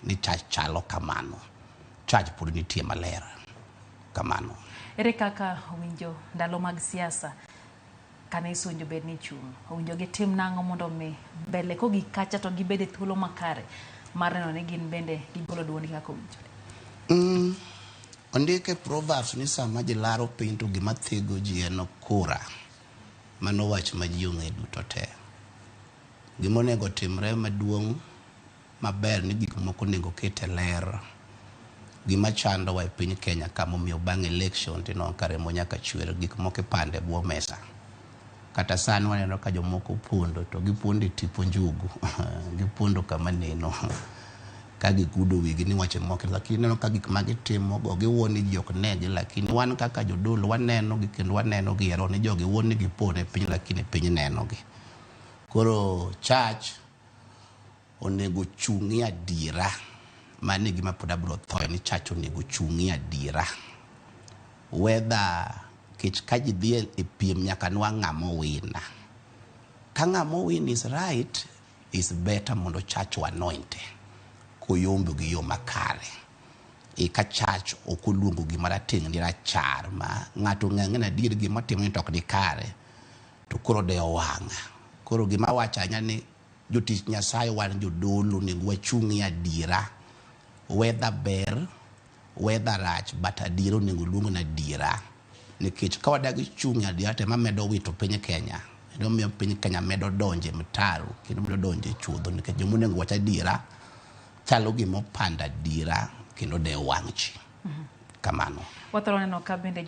ni church chalo kamano. Church pod nitie maler. Kamano. Ere kaka owinjo ndalo mag siasa kanisa owinjo bed ni chung'? Owinjo gitim nang'o mondo mi mbele kogik kacha to gibed e thuolo makare mar neno ni gin bende gigolo duondgi kaka owinjore? Ondik e Proverbs ni sama ji laro piny to gima thego ji en kura. Mano wach ma ji ong'e duto te. Gima onego timre maduong' maber ni gik moko onego ket e ler. Gima chandowa e piny Kenya ka momiyo bang' election tineno ka remo nyaka chwer, gik moko ipando e bwo mesa. Kata sani waneno ka jomoko pondo to gipondo e tipo njugu. Gipondo kama neno. Ka gikudo wigi ni wache moko, lakini ineno ka gik ma gitimo go giwuo ni ji ok negi, lakini wan kaka jodolo waneno gi kendo waneno gi ero ni jogi wuo ni gipondo e piny, lakini piny neno gi. Koro church onego chung'i adiera. Mano e gima pod abiro thoe ni church onego chung'i adiera. Whether kech ka ji dhi e piem nyaka nwang' ng'ama owina. Ka ng'ama owin is right, is better mondo church o anoint koyombo gi yo makare. Eka church ok oluongo gima rateng' ni rachar ma ng'ato ong'e ni adier gima otimo ni to ok ni kare to koro dewo wang'a. Koro gima awacho ahinya ni jotich Nyasaye wan jodolo onego wachung' e adiera. Whether ber, whether rach, but adiera onego luong ni adiera. Nikech ka wadagi chung' e adiera to ema medo wito piny Kenya. Kendo miyo piny Kenya medo donjo e mtaro kendo medo donjo e chuodho nikech joma onego wach adiera chalo gima opando adiera kendo dewo wang' ji. Kamano. Wathoro neno ka bende